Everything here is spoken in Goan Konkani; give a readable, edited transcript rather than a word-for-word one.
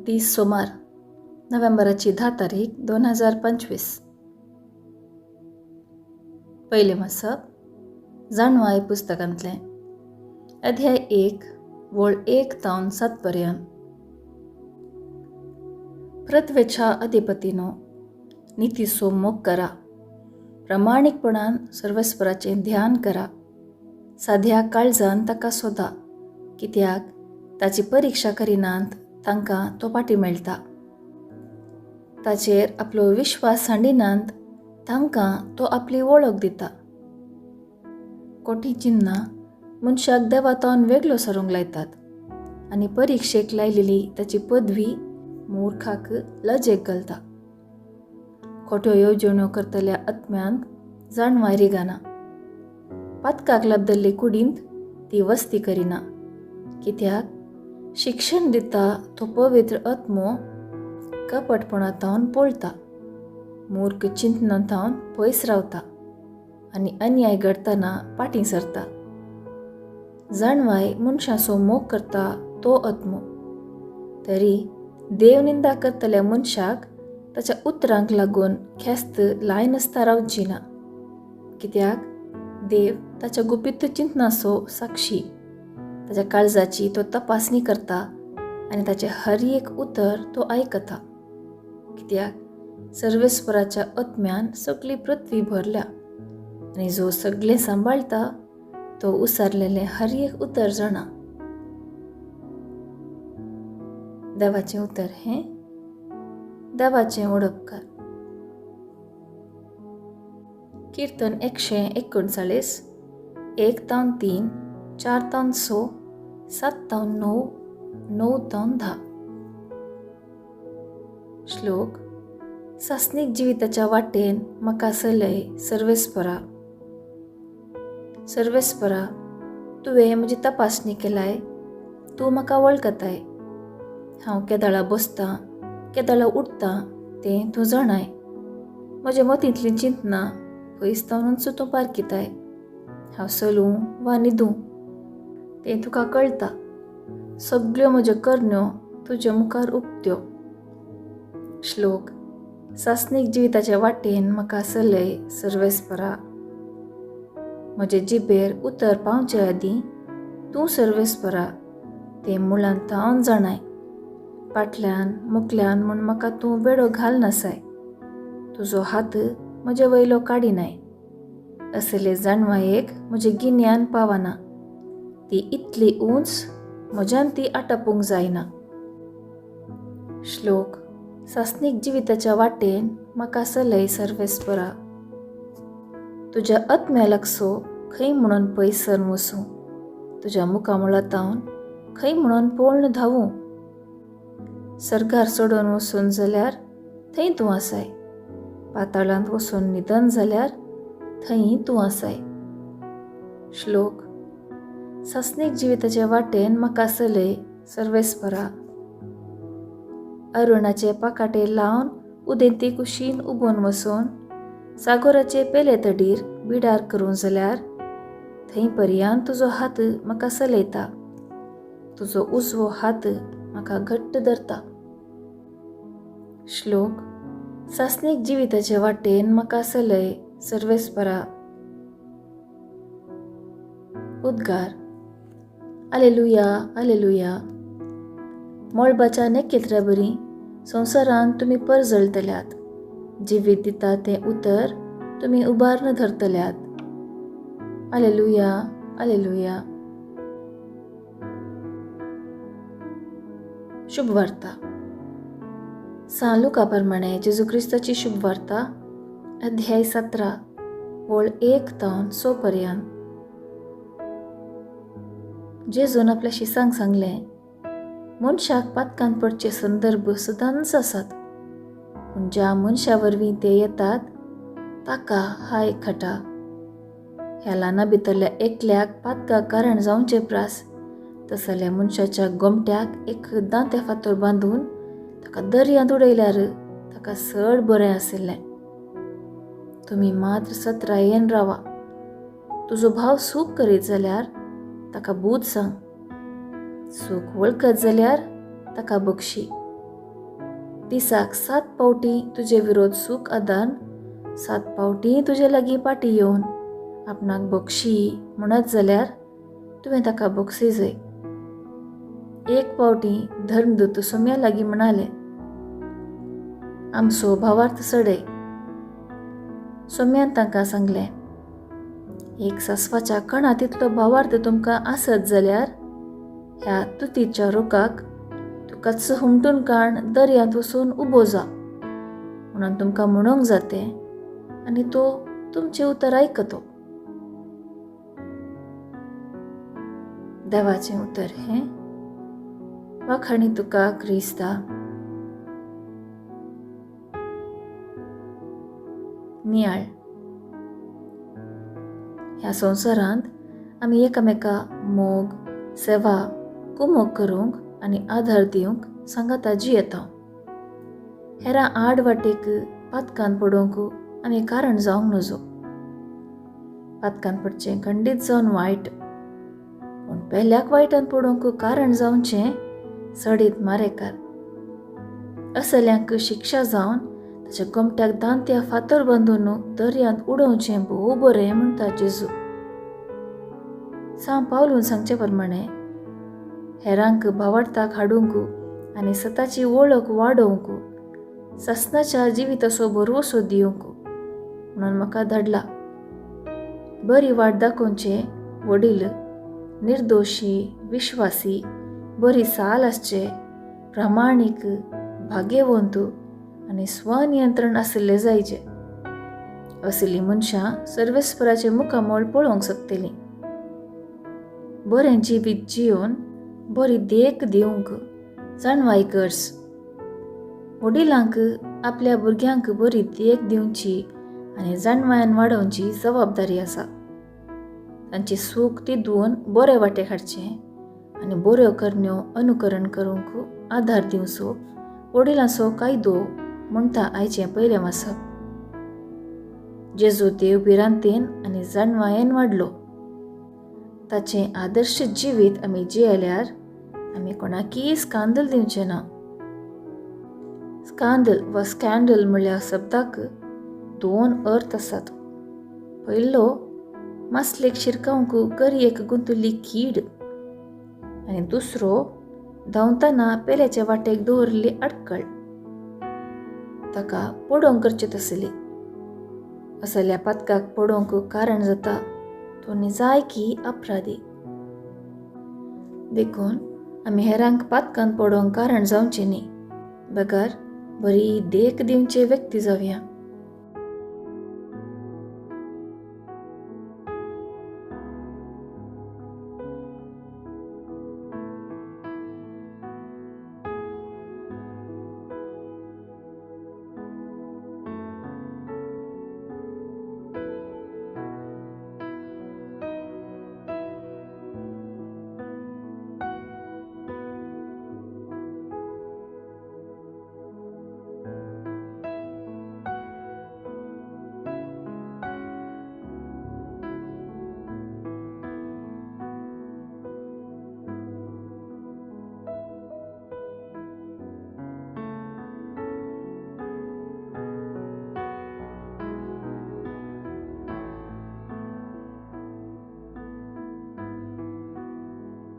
दीस सोमार, नोव्हेंबराची 10 तारीख 2025. पयलें वाचप जाणवाय पुस्तकांतलें, अध्याय 1 वळ 1 तावन 7 पर्यंत. पृथ्वेच्या अधिपतीनो, नितीचो मोग करा, प्रामाणीकपणान सर्वेस्पराचें ध्यान करा, साध्या काळजान ताका सोदा, कित्याक ताची परिक्षा करिनात तांकां तो पाटी मेळटा. ताचेर आपलो विश्वास सांडिनात तांकां तो आपली वळख दिता. कोटी चिन्नां मनशाक देवातावन वेगळो सरूंक लायतात आनी परिक्षेक लायलेली ताची पदवी मूर्खाक लजेक घालता. खोट्यो येवजण्यो करतल्या आत्म्यांत जाणवाय रिगाना. पातकाक लाबदल्ले कुडींत ती वस्ती करिना, कित्याक शिक्षण दिता तो पवित्र आत्मो कपटपणातावन पळता, मूर्ख चिंतनातावन पयस रावता आनी अन्याय घडटना पाटीं सरता. जाणवाय मनशाचो मोग करता तो आत्मो, तरी देवनिंदा करतल्या मनशाक ताच्या उतरांक लागून ख्यास्त लायनासता रावची ना, कित्याक देव ताच्या गुपीत चिंतनाचो साक्षी. ताच्या काळजाची तो तपासणी करता आनी ताचें हर एक उतर तो आयकता, कित्याक सर्वेस्पराच्या आत्म्यान सगळी पृथ्वी भरल्या आनी जो सगळें सांबाळटा तो उसारलेलें हर एक उतर जाणा. देवाचें उतर हें देवाचें ओडपकार. कीर्तन 139, 1 तावन 3, 4 तावन 6, 7 तावन 9, 9 तावन 10. श्लोक. सासनीक जिविताच्या वाटेन म्हाका सलय सर्वेस्परा. सर्वेस्परा, तुवें म्हजी तपासणी केलाय, तूं म्हाका वळखताय. हांव केदाळा बसतां केदाळा उठतां तें तूं जाणाय. म्हज्या मतींतलीं चिंतनां पयस तावनूच तूं पारखिताय. हांव चलूं वा न्हिदूं तें तुका कळटा. सगळ्यो म्हज्यो करण्यो तुज्या मुखार उक्त्यो. श्लोक. सासनीक जिविताच्या वाटेन म्हाका सलय सर्वेस्परा. म्हजे जिबेर उतर पावचे आदीं तूं सर्वेस्परा तें मुळांत तावन जाणाय. फाटल्यान मुखल्यान म्हूण म्हाका तूं वेडो घालनासाय. तुजो हात म्हजे वयलो काडिनाय. असले जाणवायेक म्हजें गिन्यान पावना. ती इतली उंच म्हज्यान ती आटापूंक जायना. श्लोक. सासनीक जिविताच्या वाटेन म्हाका सलय सर्वेस्परा. तुज्या आत्म्या लागसो खंय म्हणून पयस सरन वसूं, तुज्या मुखामळा तावन खंय म्हणून पळोवन धांवूं. सर्गार चडोवन वचून जाल्यार थंय तूं आसाय, पाताळांत वचून न्हिदन जाल्यार थंय तूं आसाय. श्लोक. सासनीक जिविताचे वाटेन म्हाका सलय सर्वेस्परा. अरुणाचे पाकाटे लावन उदेंती कुशीन उबोन वचून सागोराचे पेले तडीर बिडार करूं जाल्यार थंय पर्यान तुजो हात म्हाका सलयता. तुजो उजवो हात म्हाका घट्ट धरता. श्लोक. सासनीक जिविताचे वाटेन म्हाका सलय सर्वेस्परा. उद्गार. आलेलुया, आलेलुया. मळबाच्या नखेत्रा बरी संवसारांत तुमी परजळटल्यात. जिवीत दिता तें उतर तुमी उबारून धरतल्यात. आलेलुया, आलेलुया. शुभवार्ता. सान लुका प्रमाणे जेजू क्रिस्ताची शुभवार्ता, अध्याय 17, वळ 1 तावन 6 पर्यंत. जेजून आपल्या शिसांक सांगलें, मनशाक पातकान पडचे संदर्भ सदांच आसात, पूण ज्या मनशा वरवीं ते येतात ताका हाय खटा. ह्या ल्हाना भितरल्या एकल्याक पातका कारण जावचे प्रास तसल्या मनशाच्या गोमट्याक एक दांत्या फातर बांदून ताका दर्यांत उडयल्यार ताका चड बरें आशिल्लें. तुमी मात्र सत्रायेन रावा. तुजो भाव सूख करीत जाल्यार ताका बूद सांग, सूख वळखत जाल्यार ताका बक्षी. दिसाक 7 फावटी तुजे विरोध सूख आदान 7 फावटी तुजे लागीं पाटी येवन आपणाक बक्षी म्हणत जाल्यार तुवें ताका बक्षी जाय. एक फावटी धर्मदूत सोम्या लागीं म्हणाले, आमचो भावार्थ सडय. सोम्यान तांकां सांगलें, एक सासवाच्या कणा तितलो भावार्थ तुमकां आसत जाल्यार ह्या तुतीच्या रोखाक तुकाच हुमटून काण दर्यांत वचून उबो जा म्हणून तुमकां म्हणूंक जाते आनी तो तुमचें उतर आयकतो. देवाचें उतर हें. वाखाणी तुका क्रिस्ता. नियाळ. ह्या संवसारांत आमी एकामेका मोग, सेवा, कुमोक करूंक आनी आधार दिवंक सांगाता जियेता. हेरां आड वाटेक पातकान पडोवंक आमी कारण जावंक नजो. पातकान पडचें खंडीत जावन वायट, पूण पेल्याक वायटान पडोवंक कारण जावचें सडीत मारेकार. असल्यांक शिक्षा जावन ताच्या गोमट्याक दांत्या फातर बांदून दर्यांत उडोवचें भोव बरें म्हणटा जेजू. सांव पावलून सांगचे प्रमाणे हेरांक भावार्थाक हाडूंक आनी सताची वळख वाडोवंक सासणाच्या जिविताचो भरवसो दिवंक म्हणून म्हाका धाडला. बरी वाट दाखोवचे वडील निर्दोशी, विश्वासी, बरी साल आसचे, प्रामाणीक, भाग्यवंत आनी स्वनियंत्रण आशिल्ले जायचे. असली मनशां सर्वेस्पराचें मुखामळ पळोवंक शकतलीं. बरें जिवीत जिवन बरी देख दिवंक जाणवाय कर्स. वडिलांक आपल्या भुरग्यांक बरी देख दिवची आनी जाणवायान वाडोवची जबाबदारी आसा. तांची सूख तिदून बरे वाटेक हाडचें आनी बऱ्यो करण्यो अनुकरण करूंक आधार दिवचो वडिलांचो कायदो म्हणटा आयचें पयलें वाचप. जेजू देव भिरांतेन आनी जाणवायेन वाडलो. ताचें आदर्श जिवीत आमी जियेल्यार आमी कोणाकीय स्कांदल दिवचें ना. स्कांदल वा स्कँडल म्हणल्या शब्दाक 2 अर्थ आसात. पयलो, मासलेक शिरकावंक गरयेक गुंतुल्ली कीड, आनी दुसरो, धांवतना पेल्याच्या वाटेक दवरिल्ली अडकळ. ताका पडोवंक करचें तसली. असल्या पातकाक पडोवंक कारण जाता तो निजायकी अपराधी. देखून आमी हेरांक पातकान पडोवंक कारण जावचें न्ही, बगर बरी देख दिवचे व्यक्ती जावया.